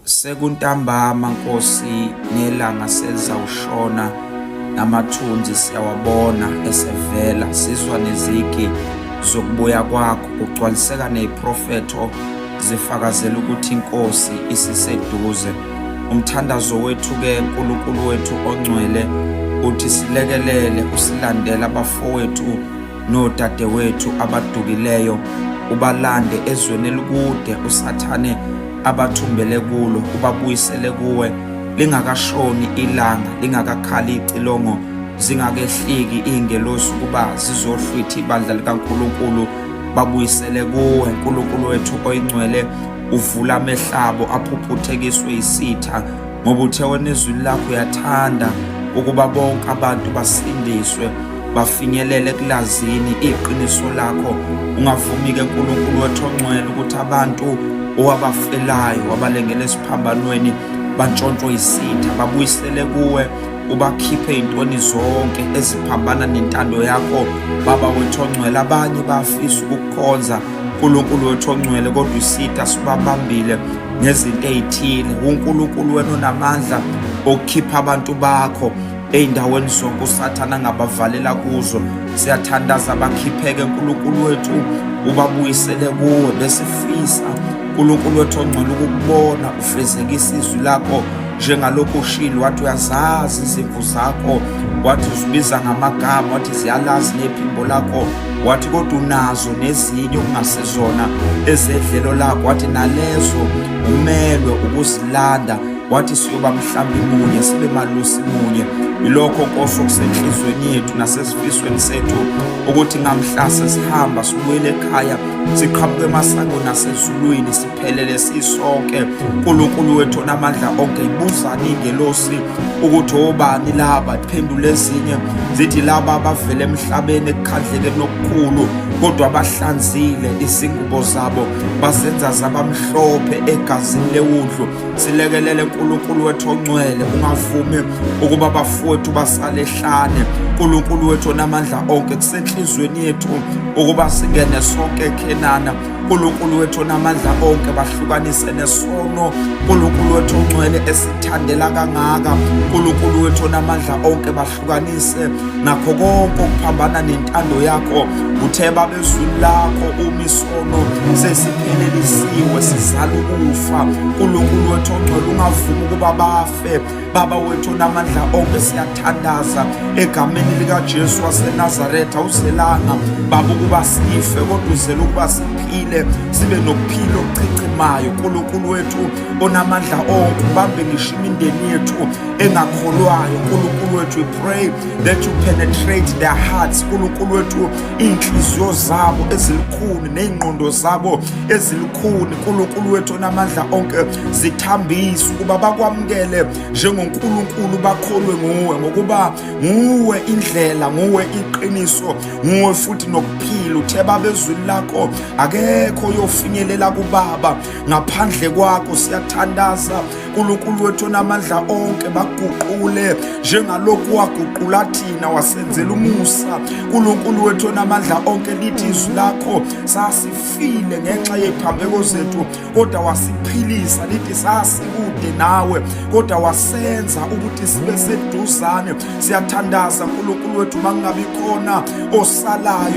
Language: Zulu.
Sekuntambama Nkosi nelanga selizawushona namathunzi siyawabona esevela sizwa nezigi zokubuya kwakho kugcwaliseka neziprofetho zifakazela ukuthi inkosi isiseduze. Umthandazo wethu ke uNkulunkulu wethu ongcwele uthi silekelele usilandele abafowethu nodadewethu abadukileyo ubalande ezweni elikude usathane abathumbele kulo ubabuyisele kuwe lingakashoni ilanga lingakakhali icilongo zingakehliki izingelosi ukuba zizohlwitha ibandla likaNkulunkulu. Babuyisele kuwe Nkulunkulu wethu oyingcwele, uvula amehlabo aphuphuthekiswe isitha, ngoba uthe wena ezwini lakho uyathanda ukuba bonke abantu basindiswe bafinyelele ekulazini iqiniso lakho. Ungavumi-ke Nkulunkulu wethu ongcwele ukuthi abantu owabafelayo wabalengela esiphambanweni bantshontshwe isitha. Babuyisele kuwe, ubakhiphe ey'ntweni zonke eziphambana nentando yakho Baba wethu ongcwele. Abanye bafisa ukukukhonza Nkulunkulu wethu ongcwele, kodwa isitha sibabambile ngezinto ey'thile. UNkulunkulu wena onamandla okukhipha abantu bakho ey'ndaweni zonke usathane angabavalela kuzo. Siyathandaza bakhipheke Nkulunkulu wethu, ubabuyisele kuwe. Besifisa Nkulunkulu wethu ongcwele ukukubona ufezekisa izwi lakho njengalokhu ushilo, wathi uyazazi izimvu zakho, wathi uzibiza ngamagama, wathi ziyalazi nephimbo lakho, wathi kodwa unazo nezinye okungasizona ezedlelo lakho, wathi nalezo umelwe ukuzilanda, wathi siyoba mhlambi munye sibe malusi munye. Yilokho Nkosi okusenhlizweni yethu nasesifisweni sethu, ukuthi ngamhla sesihamba sibuyele ekhaya siqhamuke emasangweni asezulwini siphelele sisonke. Nkulunkulu wethu onamandla onke, ibuzani ingelosi ukuthi obani laba, iphendule ezinye zithi laba abavele emhlabeni ekukhandlekeni okukhulu, kodwa bahlanzile izingubo zabo bazenza zabamhlophe egazini lewundlu. Silekelele Nkulunkulu wethu ongcwele, ungavumi ukuba abafowethu basale ehlane. Nkulunkulu wethu onamandla onke, kusenhlizweni yethu ukuba singene sonke eKhenana. Nkulunkulu wethu onamandla onke, bahlukanise nesono Nkulunkulu wethu ongcwele esithandela kangaka. Nkulunkulu wethu onamandla onke, bahlukanise nakho konke okuphambana nentando yakho. Uthe Baba ezwini lakho uma isono sesiphelelisiwe sizala ukufa. Nkulunkulu wethu ongcwele, ungavumi ukuba bafe. Baba wethu onamandla onke, siyathandaza egameni likaJesu waseNazaretha, uzelanga Baba ukuba sife, kodwa uzele ukuba siphile, sibe nokuphila okuchichimayo. Nkulunkulu wethu onamandla onke, ubambe ngisho imindeni yethu engakholwayo. Nkulunkulu wethu, we pray that you penetrate their hearts. Nkulunkulu wethu, iy'nhliziyo zabo ezilikhuni ney'ngqondo zabo ezilukhuni, Nkulunkulu wethu onamandla onke, zithambise ukuba bakwamukele njengoNkulunkulu, bakholwe nguwe, ngokuba nguwe indlela, nguwe iqiniso, nguwe futhi nokuphila. Uthe Baba ezwini lakho akekho oyofinyelela kuBaba ngaphandle kwakho. Siyathandaza Nkulunkulu wethu onamandla onke, baguqule njengalokhu waguqula thina, wasenzela umusa. Nkulunkulu wethu onamandla onke, lithi izwi lakho sasifile ngenxa yeziphambeko zethu, kodwa wasiphilisa. Lithi sasikude nawe, kodwa wasenza ukuthi sibe seduzane. Siyathandaza Nkulunkulu wethu, mangabi khona osalayo.